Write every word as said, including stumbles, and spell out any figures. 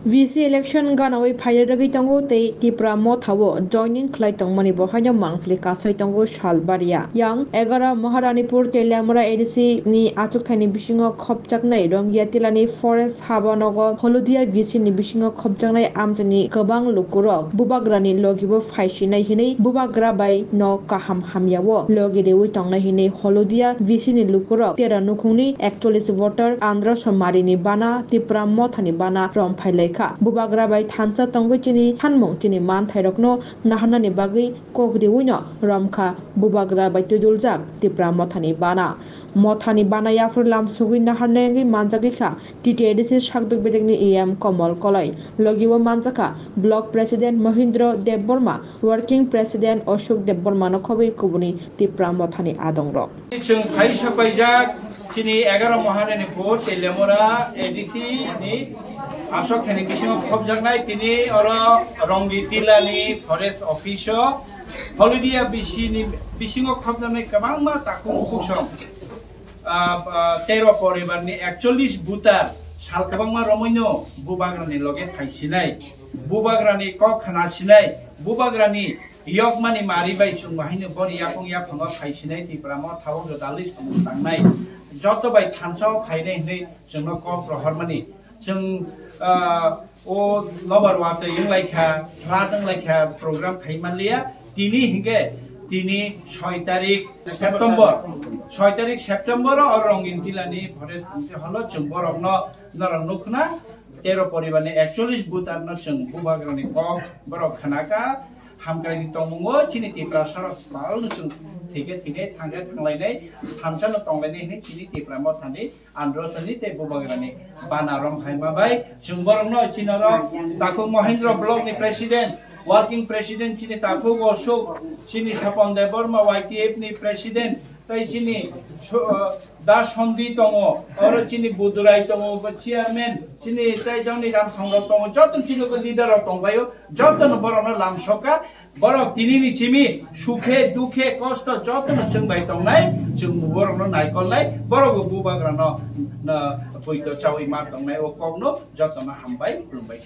V C election ganawi phairwgwi tongo tei Tipra Motha o joining khlai tongmani bo haino mangpili kasai tongo Salbaria. Yang egaroh Maharanipur Teliamura A D C ni achukthai ni bisingo khopjaknai Rongya Tila ni forest haba nogo Holudia V C ni bisingo khopjaknai amchaini kwbang lukurok bubagra ni logi bo phaisinai hinwi bubagra bai no kaham hamya o logi riwi tongnai hinwi Holudia V C ni lukurok tera nukhungni ekchollis voter Andra Somari ni bana Tipra Motha ni bana romphai laikha. Bubagra bai thansa tongwi chini thanmung chini manthairokno naharnani bagwi kok riwino romkha bubagra bai twiduljak Tipra Mothani bana. Mothani bana yaphur lamsogwi naharnani manjagwi kha T T A D C Sakduk Bedekni E M Komol Koloi. Logi o manjakha Block President Mohindra Debbarma, Working President Ashok Debbarma no khobwi kubuni Tipra Mothani adongrok. Chwng phai sapaijak chini egaroh Maharanipur Teliamura A D C ni aswk thani bisingo khopjaknai tini oro Rongdi Tilani Forest Office o Holudia V C ni bisingo khopjaknai kwbangma takhuk bukhuk song, ah, ah, tero poribar ni ekchollis butar sal kwbangma romwi no bubagra ni loge phaisinai, bubagra ni kok khna sinai, bubagra ni yokmani mari bai chwng bo haino bori yakung yaphango phaisinai Tipra Motha o jodalwi samung tangnai. Joto bai thansa o phainai hinwi chwngno kok rohormani. Chwng, ah, o nobar watwi wnglaikha, flat wnglaikha, program khai manliya. Tini hinkhe tini soi tarik September, soi tarik September o Rongin Tilani Forest Committee holo chwng borokno norok nukhna tero poribarni ekchollis butarno chwng bubagrani kok borok khnaka. Hamkraini tongmungo chini Tiprasarok palno chwng thike thike thangke thanglainai, thamsano tonglainai hinwi chini Tipra Mothani Androsani tei bubagrani bana romphai ma bai chwng borokno chini oro takhuk Mohindra Block ni President, Working President chini takhuk Ashok, chini Swapan Debbarma Y T F ni President, tei chini so-, uh, Da Sondi tongo, oro chini Budurai tongo, bo chairman, chini tei joni Ramsongrok tongo, joto chini ko leader rok tongbaio, joto no borok no lamsoka, borok tini ni simi sukhe, dukhe, kosto joto no chwng bai tongnai, chwng borok no naikolnai, borok bo bubagra no, no, poito chawi ma tongnai, o kok no joto no hambai, khulumbai.